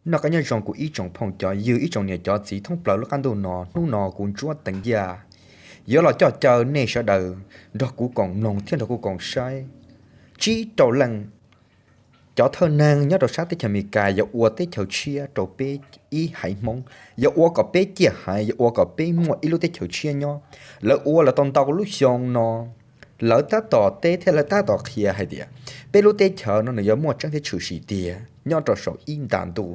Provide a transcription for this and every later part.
Noj qab nyob zoo kuv ib tsoom phooj cov ywg, ib tsoom niam cov txiv thoob plaws lub qab ntuj no. Hnub no kuv Ntsuab Teev Yaj yuav los coj caw nej sawv daws nrog kuv koom mloog thiab nrog kuv koom saib tsib rau leej cov thawj neeg nyob rau sab teb chaws Amelikas yuav ua teb chaws tshiab rau peb ib haiv Hmoob, yuav ua kom peb ciaj haiv, yuav ua kom peb muaj ib lub teb chaws tshiab nyob. Lawv ua los tau ntau lub xyoo no, lawv tab tom teb thiab lawv tab tom qhia hais tias peb lub teb chaws no nws yuav muaj tseeb thiab tshwm sim tiag nyob rau saum ib nta ntuj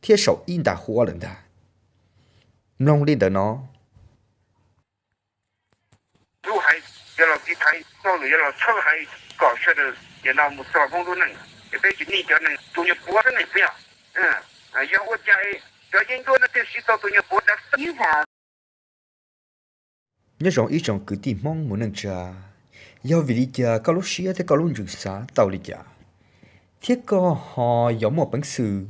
thiab saum ib nta huab lawm ntag. Mloog li ntawm no. Lub hais, yog los tiv thaiv, nws yuav los txhawb hais kom sawv daws ces no mus txog Hmoob lub neej, es peb tsis nij cov neeg tus nyuag puav xwb ne puas yog? Yog ua cas cov yeeb ncuab no thiaj siv tau tus nyuag puav dav xwb? Nyob zoo ib tsoom kwv tij Hmoob mus neej tsa, yog vim li cas koj lub siab thiab koj lub ntsws xav tau li cas, thiab koj ho yuav muaj peev xwm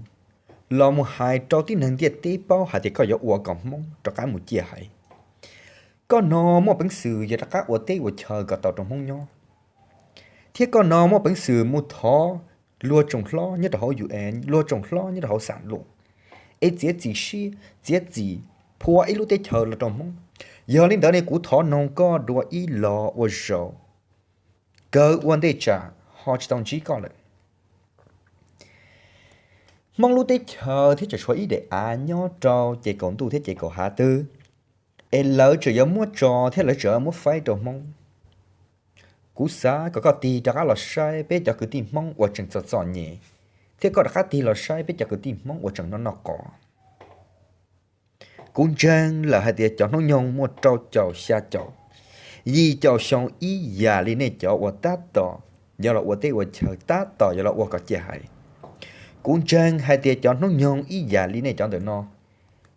los mus hais rau tib neeg ntiaj teb paub hais tias koj yuav ua kom Hmoob rov qab mus ciaj haiv? Koj no muaj peev xwm yuav rov qab ua teb ua chaw kom tau rau Hmoob nyob, thiab koj no muaj peev xwm mus thov luag tsoom hlob nyob rau hauv U N, luag tsoom hlob nyob rau hauv xam luj, es txiav txim siab, txiav txim phua ib lub teb chaws los rau Hmoob. Yog li ntawd ne kuv thov noog koj dua ib los ua zaum, kawg ua ntej tsam ho tsis tau ntsib koj lawm. Hmoob lub teb chaws thiab tseem tshuav ib daim av nyob rau ces kaum ntuj thiab ces kaum hav twg, es lawv tseem yuav muab tso thiab lawv tseem yuav muab faib rau Hmoob. Kuv xav kom koj tig rov qab los saib peb cov kwv tij Hmoob uas tseem txom txom nyem, thiab koj rov qab tig los saib peb cov kwv tij Hmoob uas tseem noj noj qos. Kuv ntseeg lawm hais tias cov hnub nyoog muaj rau caum xya caum, yim caum xyoo ib yam li nej cov uas tab tom yuav los ua teb ua chaw, tab tom yuav los ua kom ciaj haiv. Kuv ntseeg hais tias cov hnub nyoog ib yam li nej cov ntawm no,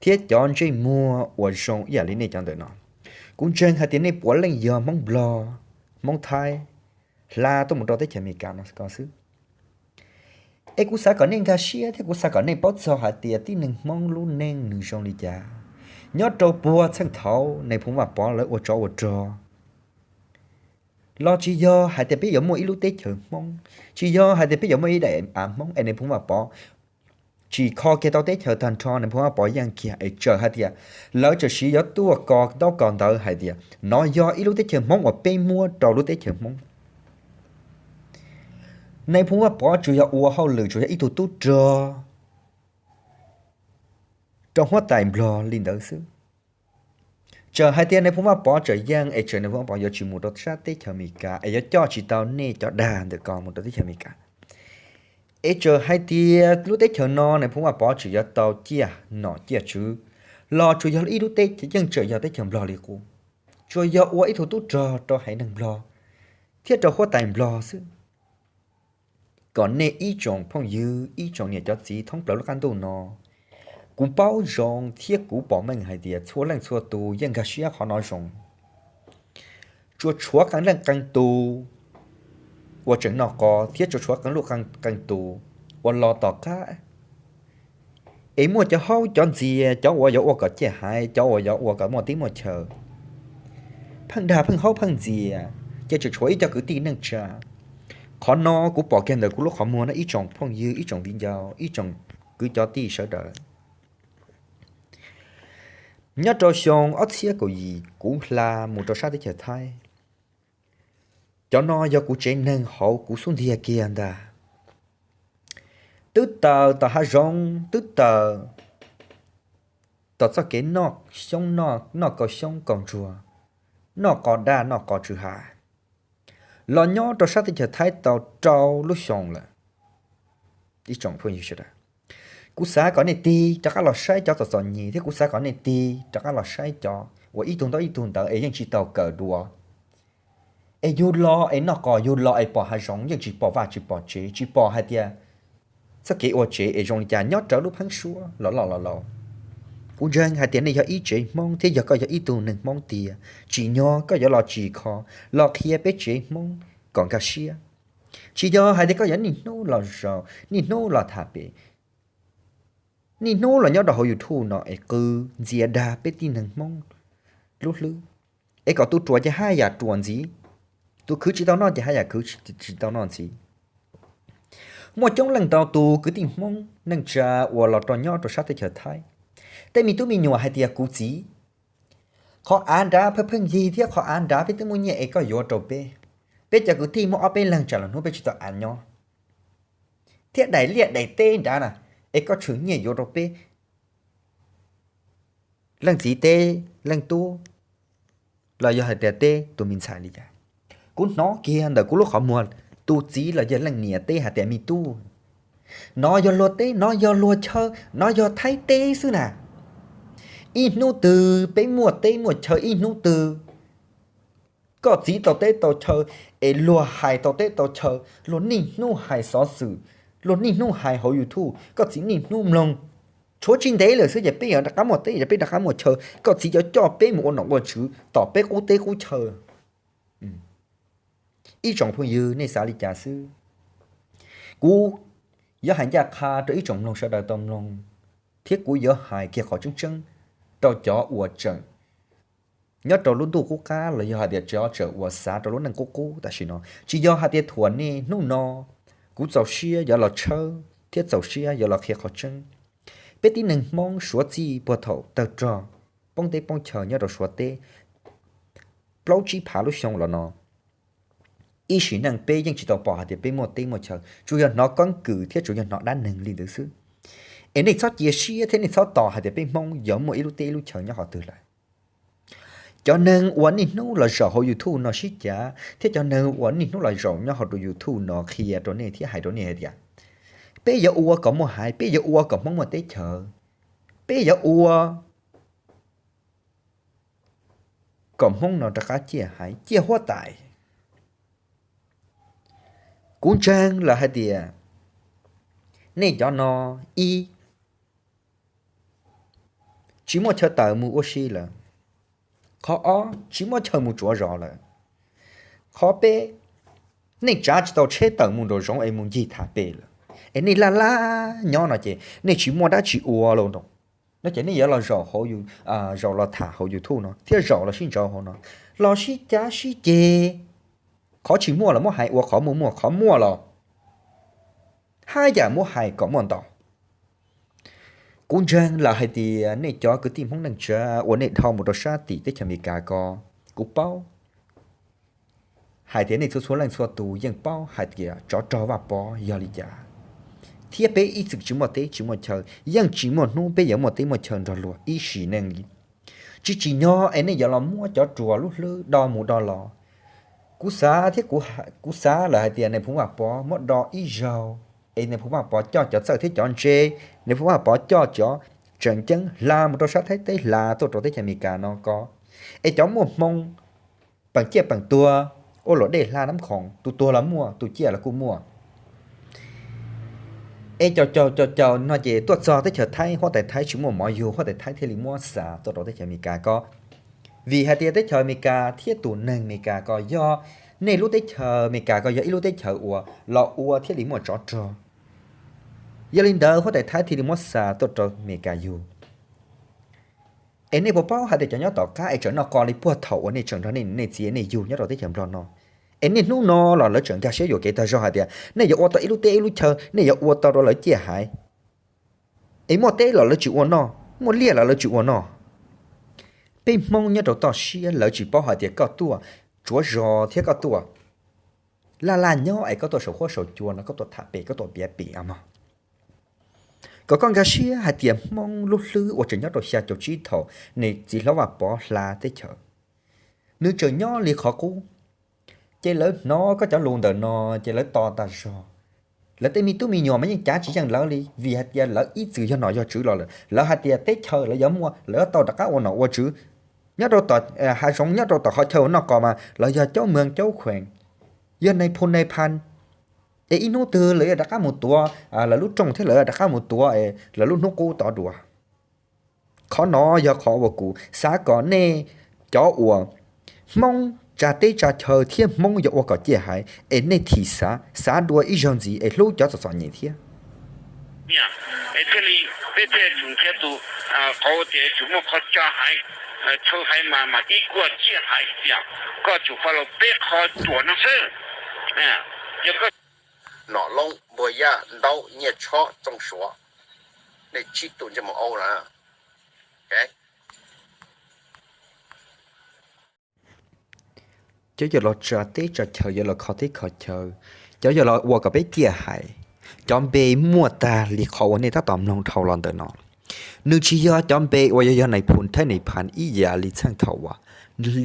thiab cov ntsej muag uas zoo ib yam li nej cov ntawm no, kuv ntseeg hais tias nej puav leej yog Hmoob Nplog, Hmoob Thaib, hla tuaj mus rau teb chaws Amelikas no ko xwb. Es kuv xav kom nej nkag siab thiab kuv xav kom nej paub txog hais tias tib neeg Hmoob lub neej nws zoo li cas. Nyob rau puag txheej thaud Nais Phoo Vaj Pov lawv ua tsov ua rog los tsis yog hais tias peb yuav muaj ib lub teb chaws Hmoob, tsis yog hais tias peb yuav muaj ib daim av Hmoob es Nais Phoo Vaj Pov tsis kho kiag tau teb chaws tag nrho, Nais Phoo Vaj Pov yeej kiag es txawm hais tias lawv txawm siv yuav tuaj ko ntaub ko ntawv hais tias no yog ib lub teb chaws Hmoob uas peb muab rau lub teb chaws Hmoob. Nais Phoo Vaj Pov tsuas yog ua hauj lwm tsuas yog ib tug tub rog rau huab tais Nplog li ntawd xwb. Txawm hais tias Nais Phoo Vaj Pov tseem yeej es txawm Nais Phoo Vaj Pov yuav tsis mus rau sab teb chaws Amelikas es yuav coj tsis tau nej cov dag ntawm ko mus rau teb chaws Amelikas, es txawm hais tias lub teb chaws no Nais Phoo Vaj Pov tseem yuav tau ciaj nom ciaj tswv los tsuas yog ib lub teb chaws yeej tseem yog teb chaws Nplog li qub, tsuas yog ua ib tug tub rog rau haiv neeg Nplog thiab rau huab tais Nplog xwb. Kom nej ib tsoom phooj ywg ib tsoom niam cov txiv thoob plaws lub qab ntuj no, kuv paub zoo thiab kuv pom meej hais tias txhua leej txhua tus yeej nkag siab qhov no zoo. Tsuas tshuav qee leej qee tus uas tseem noj qos thiab tsuas tshuav qee leej qee tus uas los tom qab. Es muaj cov haub cov ntxias, cov uas yuav ua kom ciaj haiv, cov uas yuav ua kom muaj teb muaj chaw, pheej dag pheej haub pheej ntxias, ces tseem tshuav ib co kwv tij neej tsa. Qhov no kuv pom kiag ntawm kuv lub qhov muag no ib tsoom phooj ywg, ib tsoom viv ncaus, ib tsoom kwv cov tij sawv daws. Nyob rau xyoo ob txhiab kaum yim kuv hla mus rau sab teb chaws Thaib. Cov no yog kuv tsev neeg hauv kuv xub ntiag kiag ntag. Twb tawm tom hav zoov, twb tawm tom txoj kev noj xyoob, noj kaus xyoob kaus ntsuag, noj qos daj noj qos tsw ha, los nyob rau sab teb chaws Thaib tau rau lub xyoo lawm. Ib tsoom phooj ywg sawv daws, kuv xav kom nej tig rov qab los saib cov txom txom nyem thiab kuv xav kom nej tig rov qab los saib cov uas ib tug ntaub ib tug ntawv es yeej tsis tau kawm dua, es yug los es noj qos, yug los es pom hav zoov yeej tsis pom vaj tsis pom tsev, tsis pom hais tias txoj kev ua tsev es zoo li cas nyob rawv lub pheeb suab los loj los laus. Kuv ntseeg hais tias nej yog ib tsev Hmoob thiab yog koj yog ib tug neeg Hmoob tiag, tsim nyog koj yuav los tsim kho, los qhia peb tsev Hmoob kom nkag siab. Tsis yog hais tias koj yuav niaj hnub los zaum, niaj hnub los tham pem, niaj hnub los nyob rau hauv YouTube no es qw ntxias dag peb tib neeg Hmoob lub hlwb, es kom tus ruam ces haj yam ruam ntxiv, tus khwv tsis tau noj ces haj yam khwv tsis tau noj ntxiv. Muaj coob leej ntau tus kwv tij Hmoob neej tsa uas los rau nyob rau sab teb chaws Thaib, tej me tub me nyuam hais tias kuv txiv, qhov av nrad pheej pheej yig thiab qhov av nrad peb twb muaj nyiaj es koj yuav rau peb. Peb cov kwv tij muaj ob peb leeg tsam los hnub peb tsis tau av nyob thiab daim liaj daim teb nrad na, es koj tshwm nyiaj yuav rau peb leej txiv teb leej tub, los yog hais tias teb tus me ntxhais li cas. Kuv hnov kiag ntawm kuv lub qhov muag, tus txiv los yog leej niam teb hais tias me tub, nov yog luag teb, nov yog luag chaw, nov yog Thaib teb xwb na. Ib hnub twg peb muaj teb muaj chaw ib hnub twg, koj txiv tau teb tau chaw, es luag hais tau teb tau chaw, luag niaj hnub hais xov xwm, luag niaj hnub hais hauv YouTube, koj txiv niaj hnub mloog, tshuav tsis ntev lawm xwb ces peb yuav rov qab muaj teb, peb rov qab muaj chaw, koj txiv yuav coj peb mus ua nom ua tswv tom peb qub teb qub chaw. Ib tsoom phooj ywg, nej xav li cas xwb, kuv yuav hais ncaj qha rau ib tsoom mloog sawv daws tau mloog, thiab kuv yuav hais kiag qhov tseeb tseeb rau cov uas tseem nyob rau lub ntuj qub qab los yog hais tias cov tseem uas xav rau lub neej qub qub tam sim no. Tsis yog hais tias thuam nej, hnub no kuv txaus siab yuav los tshawb thiab txaus siab yuav los qhia qhov tseeb. Peb tib neeg Hmoob suav txij puag thaum tawg rog poob teb poob chaw nyob rau suav teb plaub tsib phav lub xyoo los no, ib sim neej peb yeej tsis tau pom hais tias peb muaj teb muaj chaw, tsuas yog hnov keeb kwm thiab tsuas yog hnov dab neeg li ntawd xwb. Es nej txhob cia siab thiab nej txhob tos hais tias peb Hmoob yuav muaj ib lub teb ib lub chaw nyob qhov twg lawm. Cov neeg uas niaj hnub los zaum hauv YouTube no sib cav thiab cov neeg uas niaj hnub los zaum nyob hauv rau YouTube no qhia rau nej thiab hais rau nej hais tias peb yuav ua kom muaj haiv, peb yuav ua kom Hmoob muaj teb chaws, peb yuav ua kom Hmoob no rov qab ciaj haiv ciaj huab tais. Kuv ntseeg lawm hais tias nej cov no, ib, tsis muaj chaw tawm mus ua si lawm. Qhov ob, tsis muaj chaw mus tsuav zos lawm. Qhov peb, nej tsav tsis tau tsheb tawm mus nraum zoov es mus ncig tham pem lawm, es nej laj laj nyob no ces nej tsis muaj dab tsi ua lawm no ces nej yuav los zaum hauv, zaum los tham hauv YouTube no thiab zaum los sib ntsauv hauv no, los sib cav sib ceg. Qhov tsis muaj los muab hais ua qhov muaj muaj, qhov muaj los haj yam muab hais kom muaj ntau. Kuv ntseeg lawm hais tias nej cov kwv tij Hmoob neej tsa uas nej dhau mus rau sab tim teb chaws Amelikas ko, kuv paub hais tias nej txhua txhua leej txhua tus yeej paub hais tias tsov rog Vaj Pov yog li cas, thiab peb ib txwm tsis muaj teb tsis muaj chaw, yeej tsis muaj hnub peb yuav muaj teb muaj chaw nrog luag ib sim neej li. Tsis tsim nyog es nej yuav los muab cov ruas lub hlwb do mus do los. Kuv xav thiab kuv xav lawm hais tias nais phoo Vaj Pov muab do ib zaug, es nais phoo Vaj Pov coj cov txawj thiab cov ntse, nais phoo Vaj Pov coj cov tseem ceeb hla mus rau sab Thaib teb hla tuaj rau teb chaws Amelikas no ko, es cov muaj hmoo peem ciaj peem tuag, ua luam dej hla nab khoom, tus tuag los muaj, tus ciaj los kuj muaj. Es caum caum caum caum no ces tuaj txog teb chaws Thaib, huab tais Thaib tsis muaj mov yug, huab tais Thaib thiaj li muab xa tuaj rau teb chaws Amelikas ko. Vim hais tias teb chaws Amelikas thiab tus neeg Amelikas ko yog, nej lub teb chaws Amelikas ko yog ib lub teb chaws uas los ua thiaj li muaj tsov rog. Yog li ntawd huab tais Thaib thiaj li muab xa tuaj rau Amelikas yug. Es nej puas paub hais tias cov nyob tom qab es tseem noj qo li puag thaum uas nej tseem nrog nej niam nej txiv nej yug nyob rau teb chaws Nplog no? Es niaj hnub no los lawv tseem nkag siab yuam kev tag zog hais tias nej yuav ua tau ib lub teb ib lub chaw, nej yuav ua tau rau lawv ciaj haiv. Es muaj teb los lawv tsis ua noj, muaj liaj los lawv tsis ua noj. Peb Hmoob nyob rau toj siab lawv tsis paub hais tias koj tuaj tsuav zos thiab koj tuaj laj laj nyob es koj tuaj saum huab saum cua no koj tuaj tham pem koj tuaj piav pem mog. Kom koj nkag siab hais tias Hmoob lub hlwb uas tseem nyob rau xya caum tsib thaum nws txiv hlob Vaj Pov hla teb chaws, nws tseem nyob li qhov qub. Ces lawv hnov koj cov lus ntawm no ces lawv tos tas zog. Lawv tej me tub me nyuam mas yeej cav tsis yeej lawv li vim hais tias lawv ib txwm yog nom yog tswv los lawm. Lawv hais tias teb chaws lawv yuav muaj lawv yuav tau rov qab ua nom ua tswv. Nyob rau tom hav zoov nyob rau tom qhov chaw uas noj qos mas lawv yog caub meeg caub khuees, yog nais phoo nais phan. Es ib hnub twg lawv yuav rov qab mus tuav lawv lub rooj thiab lawv yuav rov qab mus tuav lawv lub hnub qub tod dua. Qhov no yog qhov uas kuv xav kom nej cov uas Hmoob tsa teb tsa chaw thiab Hmoob yuav ua kom ciaj haiv es nej thim xav, xav dua ib zaug ntxiv es hlub cov txom txom nyem thiab. Es thiaj li peb thiaj tsum nrhiav tus qauv tias tsum muaj qhov tsa haiv, chaw haiv mas mas ib kuaj ciaj haiv tias koj tsum faj los peb qhov ruam no xwb. Yog koj Nom Loob, Npua Yaj, Ntaub, Nyiaj Tshob, Txooj Suav, nej tsib tug ntsej muag aub na. Cov yog los tsa teb tsa chaw, yog los kho teb kho chaw, cov yog los ua kom peb ciaj hais, cov npe muaj tag li qhov uas nej tab tom mloog dhau los ntawm no. Nws tsis yog cov npe uas yog yog nais phoo thaib nais phan ib yam li txheej thaum uas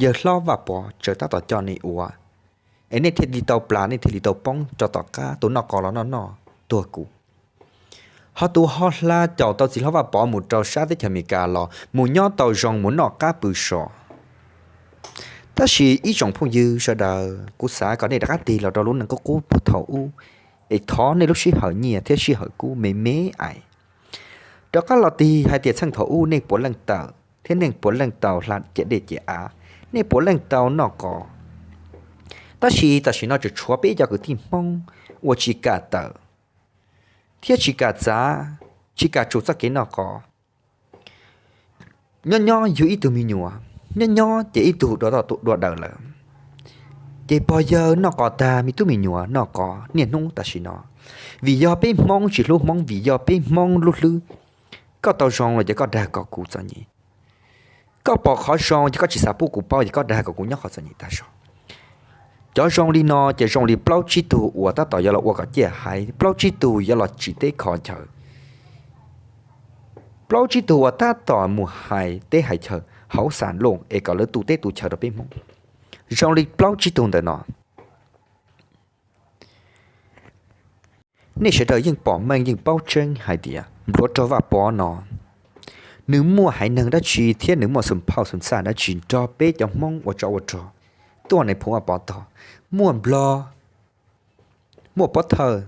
yawg hlob Vaj Pov tsaws tab tom coj nej ua, es nej thiaj li tau plam, nej thiaj li tau poob rau tom qab tus noj qos los noj noj tuag kuv. Ho tus ho hla caum tau txiv hlob Vaj Pov mus rau sab teb chaws Amelikas los mus nyob tau zoo mus noj qab pw so. Tab sis ib tsoom phooj ywg sawv daws, kuv xav kom nej rov qab tig los rau lub neej qub qub puag thaum ub, es thov nej lub sij hawm nyiaj thiab sij hawm kub me me ais, rov qab los tig hais tias txheej thaum ub nej puav leej tawm thiab nej puav leej tau hla ciam dej ciam av, nej puav leej tau noj qos. Tab sis tam sim no tseem tshuav peb cov kwv tij Hmoob uas tsis kam tawm thiab tsis kam txav, tsis kam tsum txoj kev noj qos. Nyob nyob yug ib tug me nyuam, nyob nyob ces ib tug dua toj dua daws lawm, ces pog yawg noj qos tag, me tub me nyuam noj qos niaj hnub tam sim no. Vim yog peb Hmoob tsis hlub Hmoob, vim yog peb Hmoob lub hlwb. Koj tau zoo los ces koj dag kom kuv txom nyem, koj pom qhov zoo ces koj tsis xav pub kuv paub, ces koj dag kom kuv nyob qhov txom nyem tag zog. Cov zoo li no ces zoo li plaub tsib tug uas tab tom yuav los ua kom ciaj hais, plaub tsib tug yuav los tsim teb kho chaw, plaub tsib tug uas tab tom mus hais teb hais chaw hauv xam looj es kom lawv tu teb tu chaw rau peb Hmoob. Zoo li plaub tsib tug ntawm no, nej sawv daws yeej pom meej yeej paub tseeb hais tias npluav rog Vaj Pov no, nws muaj haiv neeg dab tsi thiab nws muaj xum phauj xum txaj dab tsi nrog peb cov Hmoob ua tsov ua rog tuaj nais phoo Vaj Pov tog? Muaj Nplog, muaj Pob Thawj.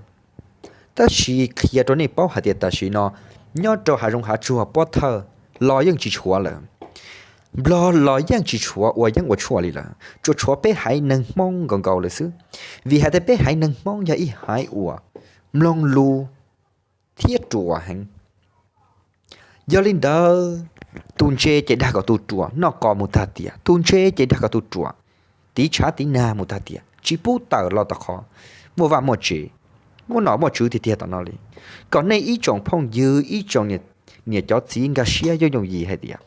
Tab sis qhia rau nej paub hais tias tam sim no nyob rau hav zoov hav tsuag Pob Thawj los yeej tsis tshuav lawm, Nplog los yeej tsis tshuav ua yeeb ua tshuaj li lawm, tsuas tshuav peb haiv neeg Hmoob nkaus nkaus lawm xwb. Vim hais tias peb haiv neeg Hmoob yog ib haiv uas mloog lus thiab ruam heev. Yog li ntawd, tus ntse ces dag kom tus ruam noj qos mus tag tiam, tus ntse ces dag kom tus ruam tiv tshav tiv nag mus tag tiam, tsis pub tawm los tom qhov muaj vaj muaj tsev, muaj nom muaj tswv tiag tiag tom no li. Kom nej ib tsoom phooj ywg, ib tsoom niam cov txiv nkag siab yooj yooj yim hais tias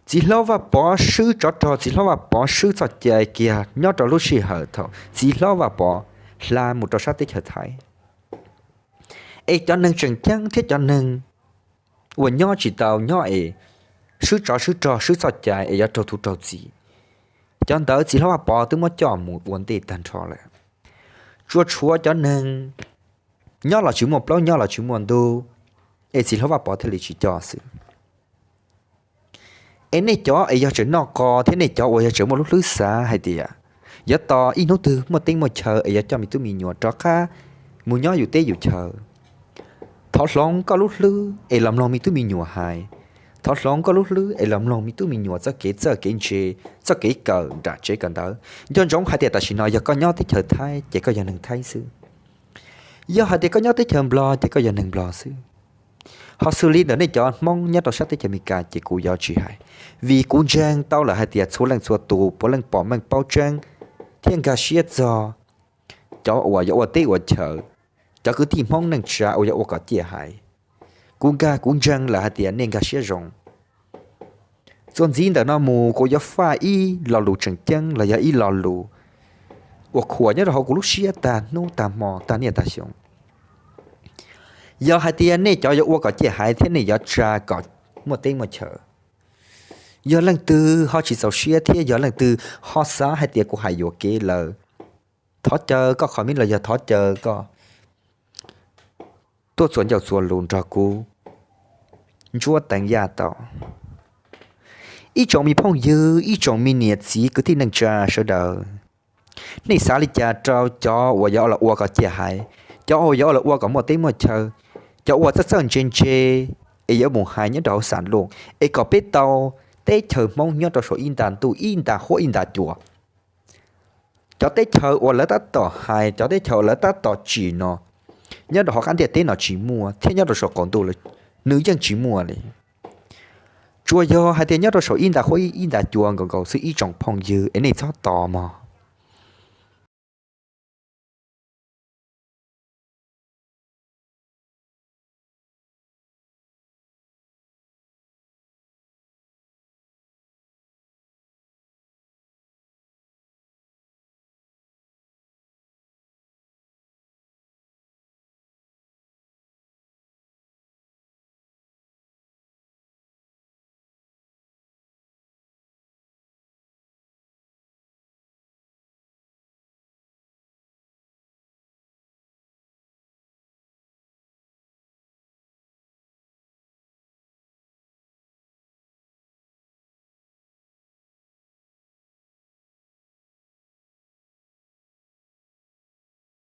txiv hlob Vaj Pov swb tsov rog, txiv hlob Vaj Pov swb txoj cai kiag nyob rau lub sij hawm thaum txiv hlob Vaj Pov hla mus rau sab teb chaws Thaib. Es cov neeg tseem ceeb thiab cov neeg uas nyob tsis tau nyob es swb tsov swb rog swb txoj cai es yuav raug tub raug txim, cov ntawd txiv hlob Vaj Pov twb muab coj mus ua ntej tag nrho lawm. Tsuas tshuav cov neeg nyob los tsis muaj plaub nyob los tsis muaj ntug, es txiv hlob Vaj Pov thiaj li tsis coj xwb. Es nej cov es yog tseem noj qos thiab nej cov uas yog tseem muaj lub hlwb xav hais tias yuav tos ib hnub twg muaj teb muaj chaw es yuav coj me tub me nyuam rov qab mus nyob yus teb yus chaw, thov hloov koj lub hlwb es los mloog me tub me nyuam hais. Thov hloov koj lub hlwb es los mloog me tub me nyuam txoj kev txawj kev ntse, txoj kev kawm nram tsev kawm ntawv. Nco ntsoov hais tias tam sim no yog koj nyob teb chaws Thaib ces koj yog neeg Thaib xwb. Yog hais tias koj nyob teb chaws Nplog ces koj yog neeg Nplog xwb. Ho xws li ntawm nej cov Hmoob nyob rau sab teb chaws Amelikas ces kuv yuav tsis hais, vim kuv ntseeg tau lawm hais tias txhua leej txhua tus puav leej pom meej paub tseeb thiab nkag siab txog cov uas yuav ua teb ua chaw, cov kwv tij Hmoob neej tsa uas yuav ua kom ciaj hais. Kuv nkag kuv ntseeg lawm hais tias nej nkag siab zoo. Txuas ntxiv ntawm no mus kuv yuav faj ib lo lus tseem ceeb los yog ib lo lus uas khuam nyob rau hauv kuv lub siab tag hnub tag hmo tag niaj tag xyoo. Yog hais tias nej cov yuav ua kom ciaj hais thiab nej yuav tsa kom muaj teb muaj chaw, yog leej twg ho tsis txaus siab thiab yog leej twg ho xav hais tias kuv hais yuam kev lawm, thov caw koj qhov mis los yog thov caw koj tuaj txuas ncauj txuas lus nrog kuv ntsuab teev yaj tau. Ib tsoom me phooj ywg, ib tsoom me niam txiv kwv tij neej tsa sawv daws, nej xav li cas rau cov uas yuav los ua kom ciaj hais, cov uas yuav los ua kom muaj teb muaj chaw, cov uas txawj txawj ntse ntse es yuav mus hais nyob rau hauv xam luj es kom peb tau teb chaws Hmoob nyob rau saum ib nta ntuj ib nta huab ib nta cua? Cov teb chaws uas lawv tab tom hais, cov teb chaws uas lawv tab tom tsim no, nyob rau hauv qab ntiaj teb no tsis muaj, thiab nyob rau saum qaum ntuj lawm nws yeej tsis muaj li. Tsuas yog hais tias nyob rau saum ib nta huab ib nta cua nkaus nkaus xwb ib tsoom phooj ywg es nej txhob tos mog.